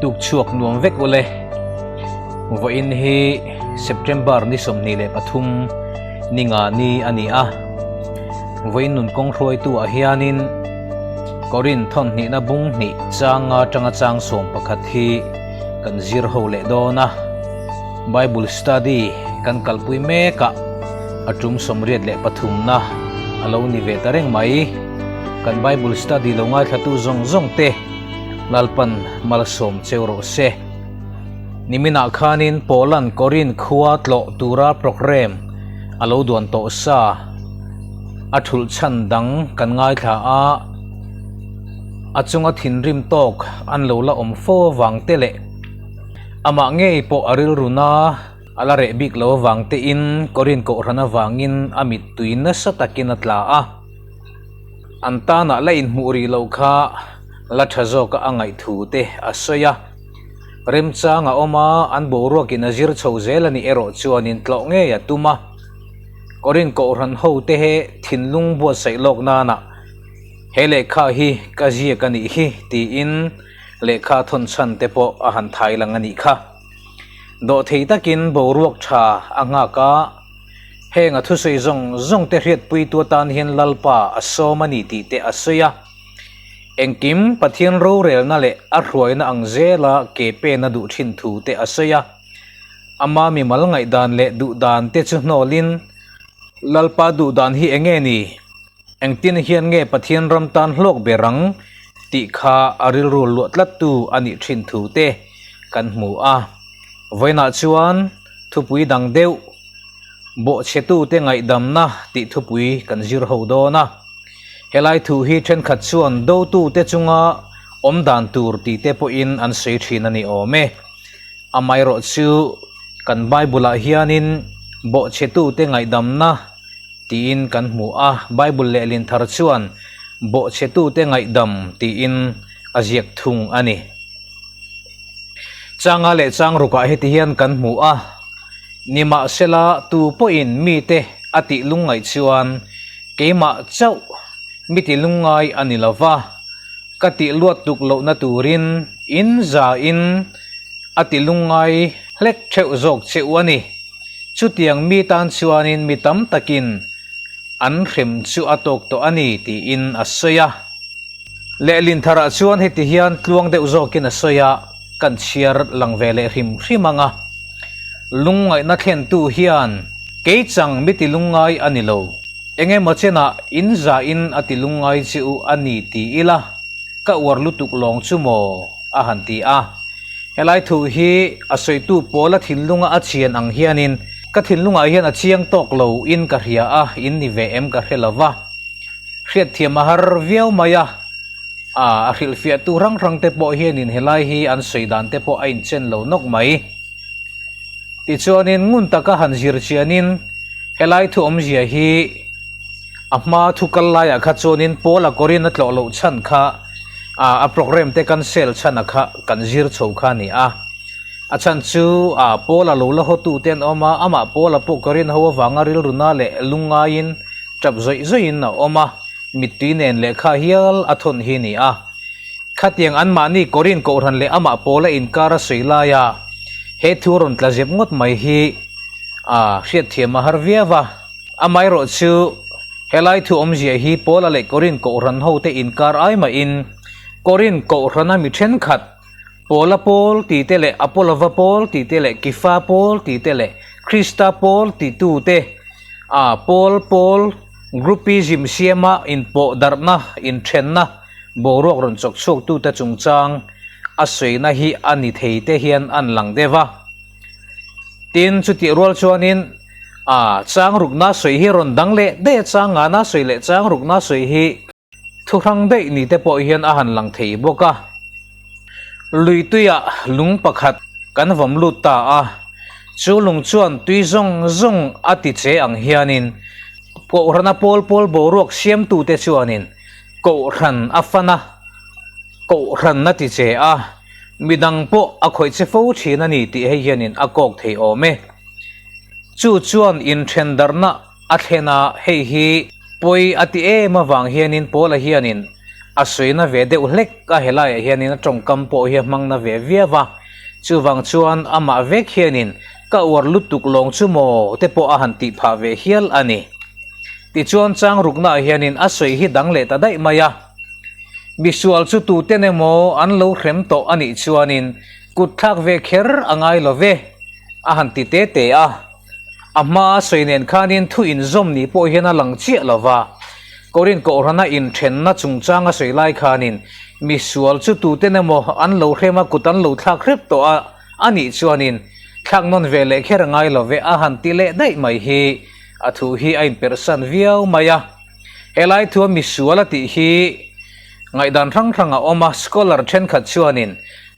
Tuk chhuak nuam vek ule. Vawiin hi September ni 23 ni nga ni a ni a. Vawiin nun kawng hruaitu ah hianin Korin thawn hnihna bung hnih chang nga tanga chang 11 hi kan zir ho leh dawn a. Bible study kan kalpui mek a, a tum 83 na a lo ni ve ta reng mai. Kan Bible study lo ngaithlatu zawng zawng te Lalpan malsawm cheu rawh se. Niminah khanin Paula'n Korin khua tlawh tura programme a lo duan tawh sa. A thulh chhan dang kan ngaithla a, a chunga thinrim tawk an lo la awm fo avang te leh amah ngei pawh a rilru na a la reh bik lo avang tein Korin kohhran avangin a mittui nasa takin a tla a. An tanah la inhmuh rih loh kha la tha zawka a ngaih thu te a sawi a. Remchang a awm a, an boruakin a zir chho zel a nih erawh chuanin tlawh ngei a tum a. Korin kohhran ho te he thinlung buatsaih lawk nana he lehkha hi ka ziak a nih hi tiin lehkha thawn chhan te pawh a han thai lang a nih kha. Dawhthei takin boruak tha a nghak a, heng a thusawi zawng zawng te hriatpuitu atan hian Lalpa a sawm a ni tih te a sawi a. Engkim Pathian rorelna leh a hruaina ang zela ke pen a duh thin thu te a sawi a. Ama mimal ngaihdan leh duhdan te chu hnawlin, Lalpa duhdan hi enge ni? Engtin hian nge Pathian ram tan hlawk ber ang? tih kha a rilru luah tlattu a nih thin thu te kan hmu a. Vawiinah chuan thupui dang deuh, Bawhchhetute ngaihdamna tih thupui kan zir ho dawn a. Helai thu hi thenkhat chuan dotute chunga awm dan tur tih te pawhin an sawi thin a ni awm e. Amaherawh chu kan Bible-ah hianin bawhchhetute ngaihdamna tiin kan hmu a, Bible lehlin thar chuan bawhchhetute ngaihdam tiin a ziak thung a ni. Changa leh chang rukah heti hian kan hmu a, Nimahsela tu pawhin mite a tih lungngaih chuan keimah chauh mi ti lungngai a ni lo va, Ka tih luat tuk lohna turin in za in a ti lungngai hlek theuh zawk che u a ni. Chutiang mi tan chuanin mi tam takin an hrem chu a tawk tawh a ni tiin a sawi a. Lehlin tharah chuan heti hian tluang deuh zawkin a sawi a, kan chhiar lang ve leh hrim hrim ang a. Lungngaihna thlentu hian kei chang mi ti lungngai a ni lo. Eng emaw chenah in za in a ti lungngai che u a ni ti ila, ka uar lutuk lawng chu maw? a han ti a. Helai thu hi a sawitu pawl a thinlunga a chian ang hianin ka thinlungah hian a chiang tawk lo in ka hria a, in ni ve em ka hre lo va. Hriatthiam a har viau mai a, a hrilhfiahtu hrang hrang te pawh hianin helai hi an sawi dan te pawh a inchen lo nawk mai. Tichuanin ngun taka han zir chianin helai thu awmzia hi a hma thu kal laiah kha chuanin Paula kawrin a tlawh loh chhan kha a program te cancel chhan a kha kan zir chho kha a ni a. A chhan chu Paula lo la hawtu te an awm a, amah Paula pawh kawrin ho avanga rilruna leh lungngaiin tap zawih zawihin a awm a, mittui nen lehkha hial a thawn hi a ni a. Khatiang anmahni Korin Kohhran leh amah pawla inkar a sawi laia he thu rawn tla zep ngawt mai hi a hriatthiam a har viau a. Amaherawh chu helai thu awmzia hi Paula leh Korin Kohhran hote inkar ai mahin Korin Kohhrana mi thenkhat Paula Paul tih te leh Apolova Paul tih te leh Kifa Paul tih te leh Krista Paul titute a Paul Paul groupism siama inpawh darhna inthenna Boruak rawn chawk chhuaktute chungchang a sawina hi a ni thei te hian an lang deuh a. Tin, chutih rual chuanin a chang rukna sawi hi rawn dang leh daih a, chang ngana sawi leh chang rukna sawi hi thu hrang daih ni te pawh hian a han lang thei bawk a. Lui tuiah lung pakhat kan vawm lut ta a, chu lung chuan tui zawng zawng a ti che ang hianin Kohhrana pawl pawl boruak siamtute chuanin Kohhran a fan a, Kohhran a ti che a, midang pawh a khawih che fo thin a ni tih hei hianin a kawk thei awm e. Chu chuan inthen darhna a thlen a, hei hi pawi a ti em avang hianin Paula hianin A sawina ve deuh hlek a helaiah hianin a tawngkam pawh hi a hmang na ve viau a, chuvang chuan amah vek hianin ka uar lutuk lawng chu maw te pawh a han tih phah ve hial a ni. Tichuan chang ruknaah hianin a sawi hi dang leh ta daih mai a, misual chu tuten emaw an lo hrem tawh a nih chuanin kut thlak ve kher a ngai lo ve a han ti te te a. A hmaa sawi nen khanin thu inzawm ni pawh hian a lang chiah lo va. Korin Kohhrana inthenna chungchang a sawi lai khanin misual chu tuten emaw an lo hrem a kut an lo thlak hrep tawh a a nih chuanin thlak nawn ve leh kher a ngai lo ve a han ti leh daih mai hi a thu hi a inperhsan viau mai a. Helai thua misual a tih hi ngaihdan hrang hrang a awm a, scholar thenkhat chuanin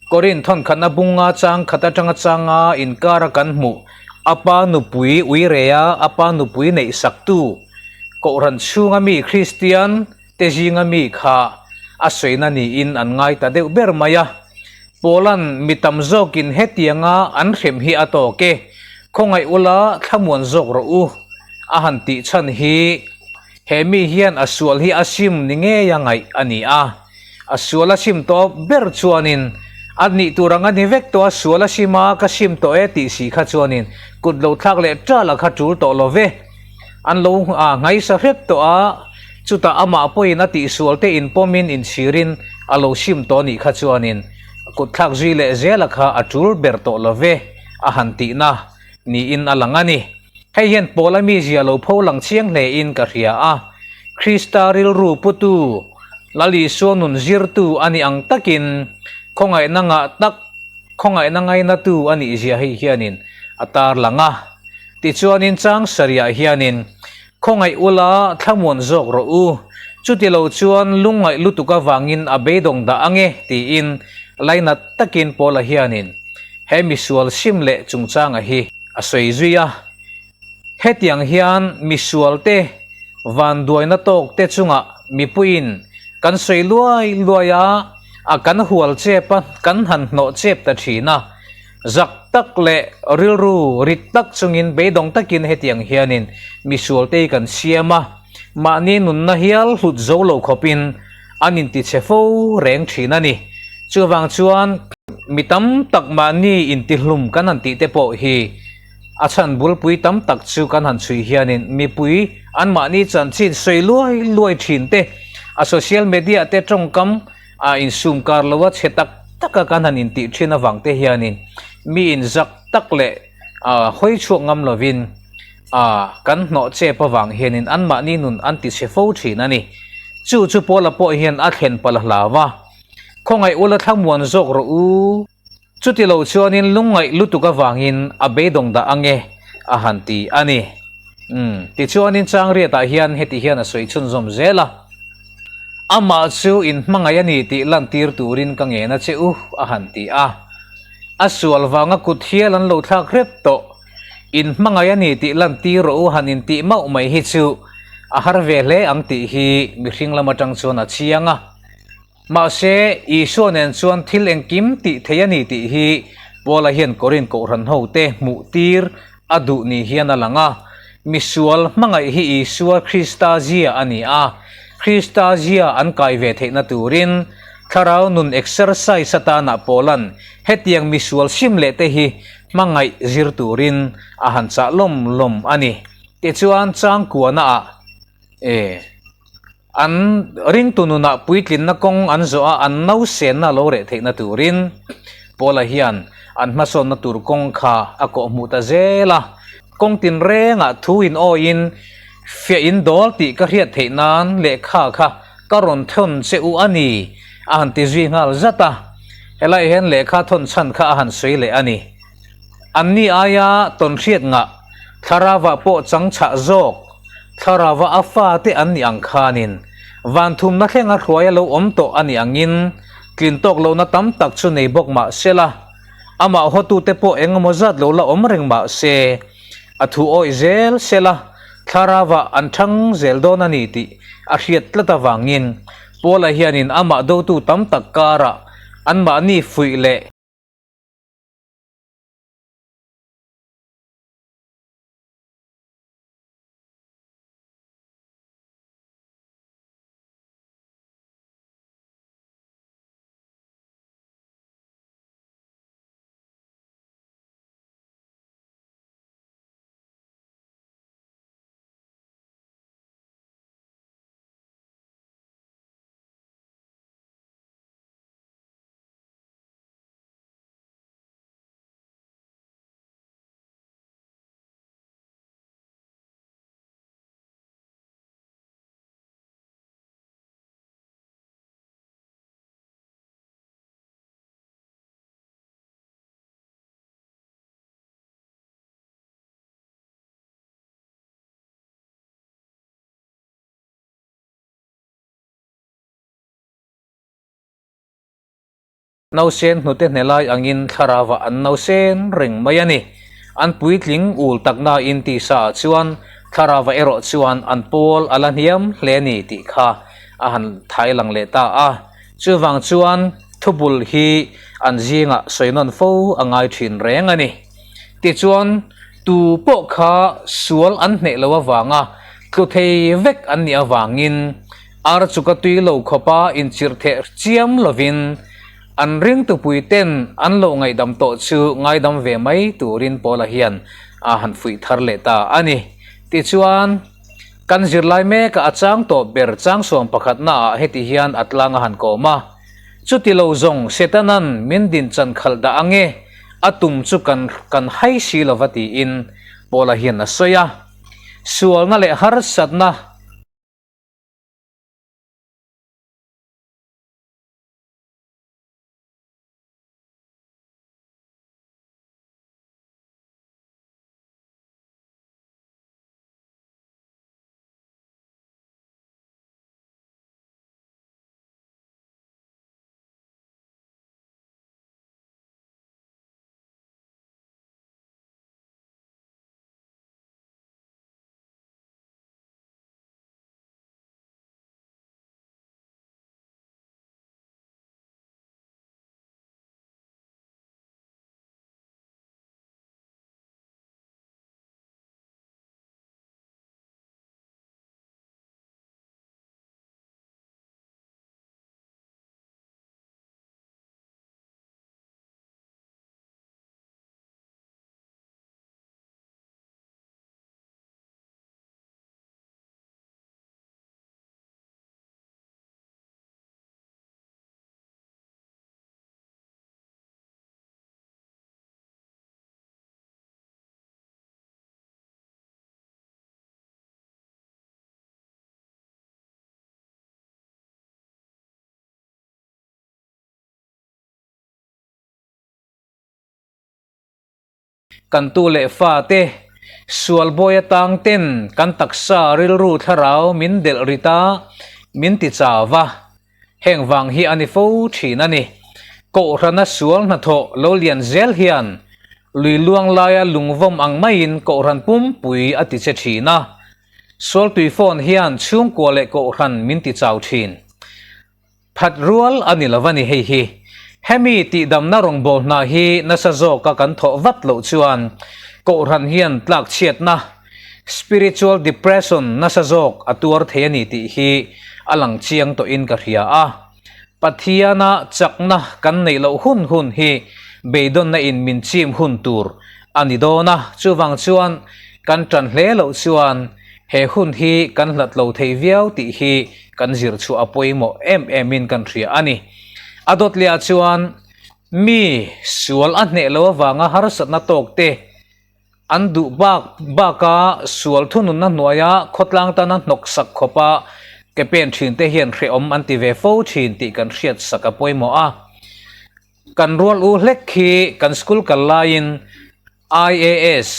Korin thawnkhatna bunga chang khat atanga changa inkara kan hmuh a pa nupui uirea a pa nupui neih saktu Kohhran chhunga mi Kristian te zinga mi kha a sawina niin an ngai ta deuh ber mai a. Paula'n mi tam zawkin hetianga an hrem hi a tawk e, khawngaih ula thlamuan zawk rawh u a han tih chhan hi he mi hian a sual hi a sim ni ngeia ngaih a ni a. A sual a sim tawh ber chuanin a nih tur ang a ni vek tawh a, sual a sim a, ka sim tawh e tih si kha chuanin kut lo thlak leh ṭal a kha ṭul tawh lo ve. An lo nghaisa hrep tawh a, chutah amah pawhin a tihsual te inpawmin inchhirin a lo sim tawh nih kha chuanin kut thlak zui leh zela kha a ṭul ber tawh lo ve a han tihna niin a lang a ni. Hei hian Paula mizia lo pho lang chiang hlein ka hria a, Krista rilru putu, Lal Isua nun zirtu a nih ang takin khawngaihna ngah tak, khawngaihna ngainatu a nih zia hei hianin a tarlang a. Tichuanin chang sarihah hianin, Khawngaih ula thlamuan zawk rawh u, chuti lo chuan lungngaih lutuk avangin a beidawng dah ange, tiin lainat takin Paula hianin he misual sim leh chungchanga hi a sawi zui a. Hetiang hian misualte vanduaina tawkte chungah mipuiin kan sawi luai luai a, a kan hual chep a, kan han hnawh chep ta thin a. Zak tak leh rilru rit tak chungin beidawng takin hetiang hianin misualte hi kan siam a, mahni nunna hial hlut zo lo khawpin an intichhe fo reng thin a ni. Chuvang chuan mi tam tak mahni intihlum kan han tih te pawh hi a chhan bulpui tam tak chu kan han chhui hianin mipui anmahni chanchin sawi luai luai thin te, a social media te tawngkam a insum kar lo a chhe tak tak a kan han intih thin avang te hianin mi inzak tak leh hawi chhuak ngam lovin kan hnawh chep avang hianin anmahni nun an ti chhe fo thin a ni. Chu chu Paula pawh hian a thlen palh hlau a, Khawngaih ula thlamuan zawk rawh u, chuti lo chuanin lungngaih lutuk avangin a beidawng dah ange a han ti a ni. Umm, tichuanin Changriatah hian heti hian a sawi chhunzawm zel a. Amah chu in hmangaih a ni tih lantir turin ka ngen a che u, a han ti a. A sual vanga kut hial an lo thlak hrep tawh. In hmangaih a ni tih lantir rawh u han intih mauh mai hi chu a har ve hle ang tih hi mihring lam atang chuan a chiang a. Mahse, Isua nen chuan thil engkim tih thei a ni tih hi Paula hian Korin Kohhran hote hmuh tir a duh ni hian a lang a. Misual hmangaih hi Isua Krista zia a ni a, Krista zia an kai ve theihna turin thlarau nun exercise atana Paula'n hetiang misual sim leh te hi hmangaih zir turin a han chah lawm lawm a ni. Tichuan changkuanaah e. An ringtu nunah puitlinna kawng an zawh a, an nausenna lo reh theihna turin Paula hian an hmasawnna tur kawng kha a kawhhmuh ta zel a. Kawng tinrengah thu in awiin fiah in dawl tih ka hriat theih nan lehkha kha ka rawn thawn che u a ni, a han ti zui nghal zat a. Helaiah hian lehkha thawn chhan kha a han sawi leh a ni. Anni aia tawnhriat ngah thlarauah pawh chang chhah zawk Thlarauva a fate an nih ang khanin van thumna thlenga hruai a lo awm tawh a nih angin tlin tawk lohna tam tak chu nei bawk mah sela, amah hawtute pawh eng emaw zat lo la awm reng mah se, a thu awih zel sela Thlarauva an thang zel dawn a ni tih a hriat tlat avangin Paula hianin amah dotu tam tak karah anmahni fuih leh Nausen hnute hne lai angin thlarauah an nausen reng mai a ni. An puitling ul taknain tisa ah chuan thlarauah erawh chuan an pawl a la hniam hle a ni tih kha a han thai lang leh ta a. Chuvang chuan thubul hi an zingah sawi nawn fo a ngai thin reng a ni. Tichuan, tu pawh kha sual an hneh lo avanga tlu thei vek an nih avangin Ar chu ka tui lo khawpa inchirh theh chiam lovin an ringtupui ten an lo ngaihdam tawh chu ngaidam ve mai turin Paula hian a han fuih thar leh ta a ni. Tichuan, kan zirlai meka a chang tawp ber changsuam pakhatnaah heti hian a tlang a han kawm a, Chuti lo zawng Setanan min din chan khalh dah ange, a tum chu kan kan hai si lova tiin Paula hian a sawi a. Sualna leh harsatna. Kan tu leh fate, sual bawi atang ten kan taksa rilru thlarau min delh rit a, min ti chau va. Heng vang hi a ni fo thin a ni. Kohhrana sual hnathawh lo lian zel hian lui luang laia lungvawm ang maiin kohhran pumpui a ti che thin a. Sual tui phone hian chhungkua leh kohhran min ti chau thin. That rual a ni lo a ni hei hi. Hemi tihdamna rawngbâwl hna hi nasa zawka kan thawh vat loh chuan Kohhran hian tlakchhiatna, spiritual depression, nasa zawk a tuar thei a ni tih hi a lang chiang tawhin ka hria a. Pathiana chakna kan neih loh hun hun hi beidawnna in min chim hun tur a ni dawn a, chuvang chuan kan ṭan hle loh chuan He hun hi kan hlat lo thei viau tih hi kan zir chhuah a pawimawh em emin kan hria a ni. A dawt lehah chuan mi sual a hneh lo avanga harsatna tawk te an duh bak baka sual thununna hnuaia khawtlang tana hnawk sak khawpa ke pen thin te hian hrehawm an ti ve fo thin tih kan hriat sak a pawimawh a. Kan rual u hlek hi kan school kal laiin IAS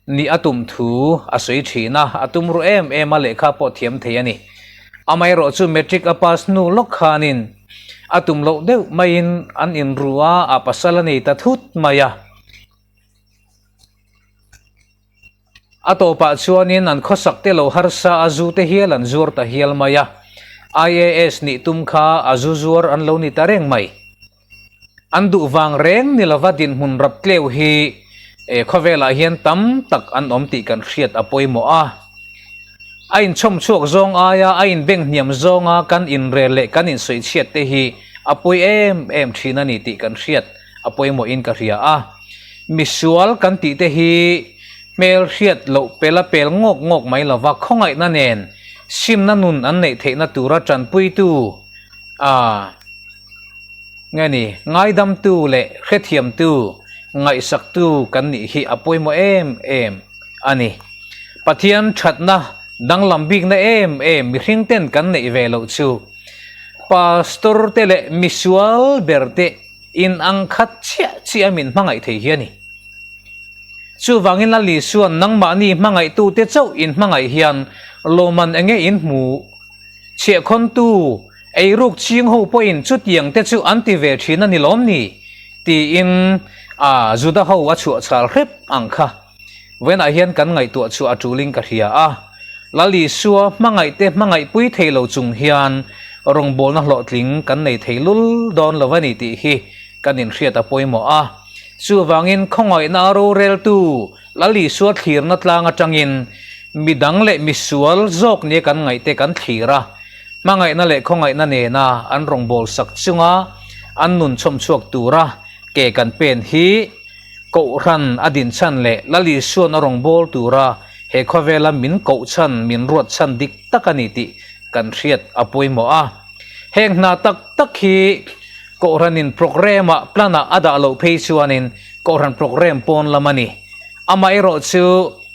nih a tum thu a sawi thin a, a tum ru em em a, lehkha pawh thiam thei a ni. Amaherawh chu Matric a pass hnu lawk khanin a tum loh deuh maiin an inru a, a pasal a nei ta thut mai a. A tawpah chuanin an khawsak te lo harsa a zu te hial an zuar ta hial mai a, IAS nih tum kha a zu zuar an lo ni ta reng mai. An duh vang reng ni lova dinhmun rap tleu hi khawvelah hian tam tak an awm tih kan hriat a pawimawh a. A inchhawm chhuak zawng aia a inbeng hniam zawnga kan inrel leh kan insawichhiat te hi a pawi em em thin a ni tih kan hriat a pawimawhin ka hria a. Misual kan tih te hi hmel hriat loh pela pel ngawk ngawk mai lova khawngaihna nen simna nun an neih theihna tura tanpuitu a Nge ni, ngaidamtu leh hrethiamtu, ngaihsaktu kan nih hi a pawimawh em em a ni. Pathian thatna danglam bikna em em mihring ten kan neih ve loh chu Pastor te leh misual ber te in ang khat chiah chiah a min hmangaih thei hi a ni. Chuvangin Lal Isua'n nangmahni hmangaihtute chauh in hmangaih hian lawmman enge in hmu? Chhiahkhawntu. Eiruk ching ho pawhin chutiang te chu an ti ve thin a ni lawm ni? tiin a Juda ho a chhuah chhal hrep ang kha. Vawiinah hian kan ngaihtuah chu a tulin ka hria a. Lal Isua hmangaihte hmangaihpui thei lo chung hian rawngbawlna hlawhtling kan nei thei lul dawn lo a ni tih hi kan inhriat a pawimawh a. Chuvangin khawngaihna a roreltu Lal Isua thlirna tlang atangin midang leh misual zawk nia kan ngaihte kan thlir a, hmangaihna leh khawngaihna nena an rawngbawlsak chunga an nun chhawmchhuak tura ke kan pen hi Kohhran a din chhan leh Lal Isua'n a rawngbâwl tura he khawvela min koh chhan, min ruat chhan dik tak a ni tih kan hriat a pawimawh a. Heng hna tak tak hi Kohhranin programme-ah, plan-ah a dah loh phei chuanin Kohhran programme pawn lam a ni. Amaherawh chu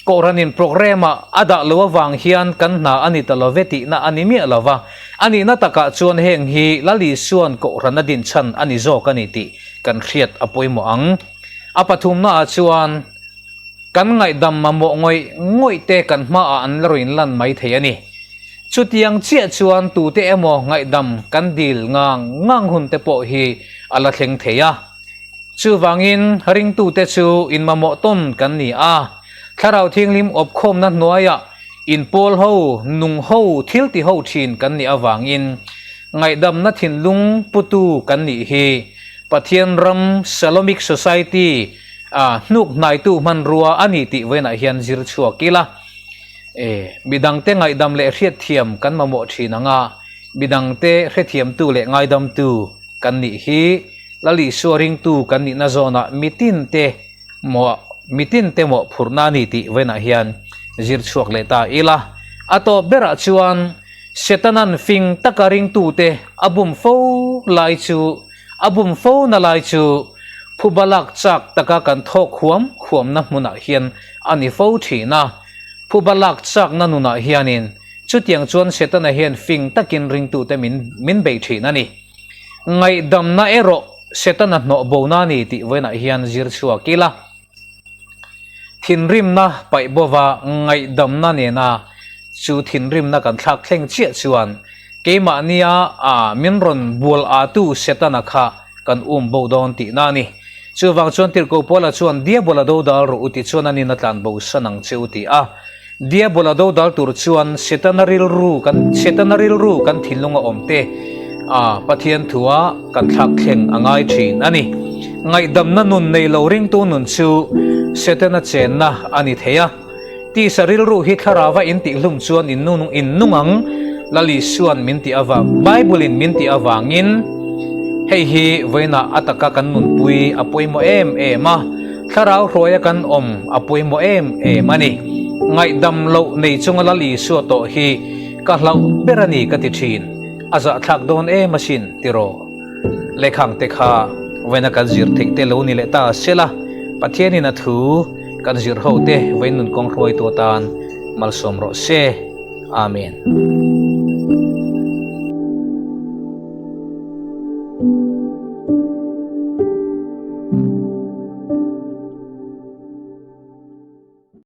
Kohhranin programme-ah a dah loh avang hian kan hna a ni ta lo ve tihna a ni miah lo va. A nihna takah chuan heng hi Lal Isua'n Kohhran a din chhan a ni zawk a ni tih kan hriat a pawimawh ang. A pathumnaah chuan kan ngaihdam mamawh ngawih ngawih te kan hmaah an la rawn lan mai thei a ni. Chutiang chiah chuan tute emaw ngaihdam kan dil ngang ngang hun te pawh hi a la thleng thei a. Chuvangin ringtute chu inmamawh tawn kan ni a, Thlarau Thianghlim awpkhawmna hnuaiah inpawl ho, nung ho, thil ti ho thin kan nih avangin ngaihdamna thinlung putu kan nih hi Pathian ram Shalomic Society a hnuk hnaitu hmanrua a ni tih vawiinah hian zir chhuak ila. E, midangte ngaihdam leh hriatthiam kan mamawh thin ang a, midangte hrethiamtu leh ngaidamtu kan nih hi Lal Isua ringtu kan nihna zawnah mitinte mawh mitinte mawhphurhna a ni tih vawiinah hian zir chhuak leh ta ila. A tawp berah chuan Setanan fing taka ringtute a bum fo lai chu a bum fo na lai chu phuba lak chak taka kan thawk huam huamna hmunah hian a ni fo thin a. Phuba lak chakna nunah hianin chutiang chuan Setana hian fing takin ringtute min min bei thin a ni. Ngaihdamna erawh Setana hnawh bona a ni tih vawiinah hian zir chhuak ila. Thinrimna paih bova ngaihdamna nena chu thinrimna kan thlak thleng chiah chuan keimahnia a min rawn bual atu Setana kha kan um bo dawn tihna a ni. Chuvang chuan Tirhkoh Paula chuan Diabola do dal rawh u ti chuan a nina tlan bo san ang che u ti a. Diabola do dal tur chuan Setana rilru kan Setana rilru kan thinlunga awm te a Pathian thua kan thlak thleng a ngai thin a ni. Ngaihdamna nun nei lo ringtu nun chu Setana chenna a ni thei a. Tisa rilru hi thlarava in tihhlum chuan in nung in nung ang Lal Isua'n min tih avang Bible in min tih avangin hei hi vawiinah a taka kan nunpui a pawimawh em em a. Thlarau hruaia kan awm a pawimawh em em a ni. Ngaihdam loh nei chunga Lal Isua tawh hi ka hlauh ber a ni ka ti thin. A zahthlak dawn em asin tiraw? Lehkhang te kha vawiina kan zir theih te lo ni leh ta sela, Pathianin a thu kan zir ho te vawiin nun kawng hruaitu atan malsawm rawh se. Amen.